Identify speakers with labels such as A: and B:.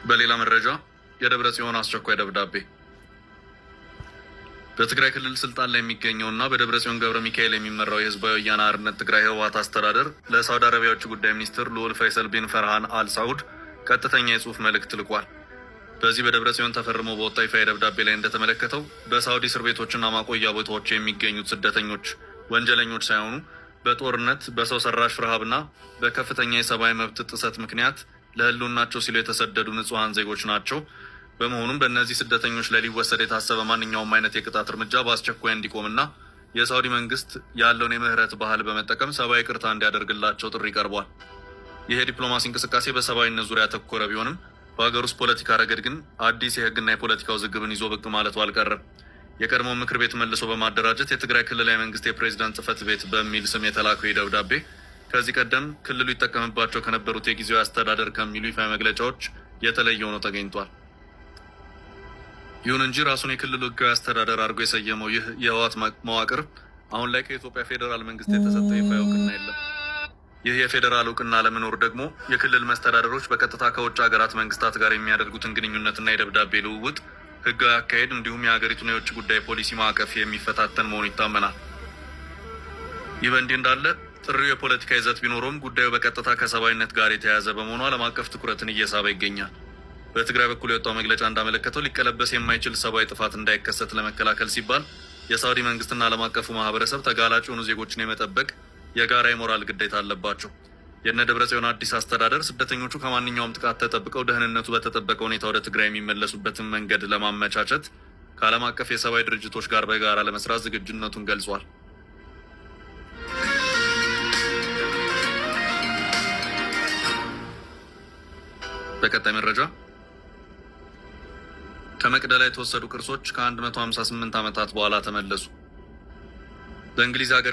A: በሌላ መረጃ፣ የደብረ ጽዮን አስቸኳይ ደብዳቤ። በትግራይ ክልል ስልጣን ላይ የሚገኘውና በደብረ ጽዮን ገብረ ሚካኤል የሚመራው የህዝባዊ ወያነ ሓርነት ትግራይ ህወሓት አስተዳደር ለሳውዲ አረቢያ ውጭ ጉዳይ ሚኒስትር ልዑል ፈይሰል ቢን ፈርሃን አል ሳዑድ ቀጥተኛ የጽሁፍ መልእክት ልኳል። በዚህ በደብረ ጽዮን ተፈርሞ በወጣ ይፋዊ ደብዳቤ ላይ እንደተመለከተው፣ በሳውዲ እስር ቤቶችና ማቆያ ቦታዎች የሚገኙት ስደተኞች ወንጀለኞች ሳይሆኑ በጦርነት፣ በሰው ሰራሽ ረሃብና በከፍተኛ የሰብአዊ መብት ጥሰት ምክንያት ለህልውናቸው ሲሉ የተሰደዱ ንጹሐን ዜጎች ናቸው። በመሆኑም በእነዚህ ስደተኞች ላይ ሊወሰድ የታሰበ ማንኛውም አይነት የቅጣት እርምጃ በአስቸኳይ እንዲቆምና የሳውዲ መንግስት ያለውን የምህረት ባህል በመጠቀም ሰብአዊ ይቅርታ እንዲያደርግላቸው ጥሪ ቀርቧል። ይህ የዲፕሎማሲ እንቅስቃሴ በሰብአዊነት ዙሪያ ያተኮረ ቢሆንም፣ በሀገር ውስጥ ፖለቲካ ረገድ ግን አዲስ የህግና የፖለቲካ ውዝግብን ይዞ ብቅ ማለቱ አልቀረም። የቀድሞ ምክር ቤት መልሶ በማደራጀት የትግራይ ክልላዊ መንግስት የፕሬዚዳንት ጽህፈት ቤት በሚል ስም የተላከው ይህ ደብዳቤ ከዚህ ቀደም ክልሉ ይጠቀምባቸው ከነበሩት የጊዜያዊ አስተዳደር ከሚሉ ይፋ መግለጫዎች የተለየ ሆኖ ተገኝቷል። ይሁን እንጂ ራሱን የክልሉ ህጋዊ አስተዳደር አድርጎ የሰየመው ይህ የህወሓት መዋቅር አሁን ላይ ከኢትዮጵያ ፌዴራል መንግስት የተሰጠ ይፋ እውቅና የለም። ይህ የፌዴራል እውቅና አለመኖር ደግሞ የክልል መስተዳደሮች በቀጥታ ከውጭ ሀገራት መንግስታት ጋር የሚያደርጉትን ግንኙነትና የደብዳቤ ልውውጥ ህጋዊ አካሄድ እንዲሁም የሀገሪቱን የውጭ ጉዳይ ፖሊሲ ማዕቀፍ የሚፈታተን መሆኑ ይታመናል። ይህ በእንዲህ እንዳለ፣ ጥሪው የፖለቲካ ይዘት ቢኖረውም ጉዳዩ በቀጥታ ከሰብአዊነት ጋር የተያያዘ በመሆኑ ዓለም አቀፍ ትኩረትን እየሳበ ይገኛል። በትግራይ በኩል የወጣው መግለጫ እንዳመለከተው፣ ሊቀለበስ የማይችል ሰብአዊ ጥፋት እንዳይከሰት ለመከላከል ሲባል የሳውዲ መንግስትና ዓለም አቀፉ ማህበረሰብ ተጋላጭ የሆኑ ዜጎችን የመጠበቅ የጋራ የሞራል ግዴታ አለባቸው። የእነ ደብረ ጽዮን አዲስ አስተዳደር ስደተኞቹ ከማንኛውም ጥቃት ተጠብቀው ደህንነቱ በተጠበቀ ሁኔታ ወደ ትግራይ የሚመለሱበትን መንገድ ለማመቻቸት ከዓለም አቀፍ የሰብአዊ ድርጅቶች ጋር በጋራ ለመስራት ዝግጁነቱን ገልጿል። በቀጣይ መረጃ፣ ከመቅደላ የተወሰዱ ቅርሶች ከ158 ዓመታት በኋላ ተመለሱ። በእንግሊዝ ሀገር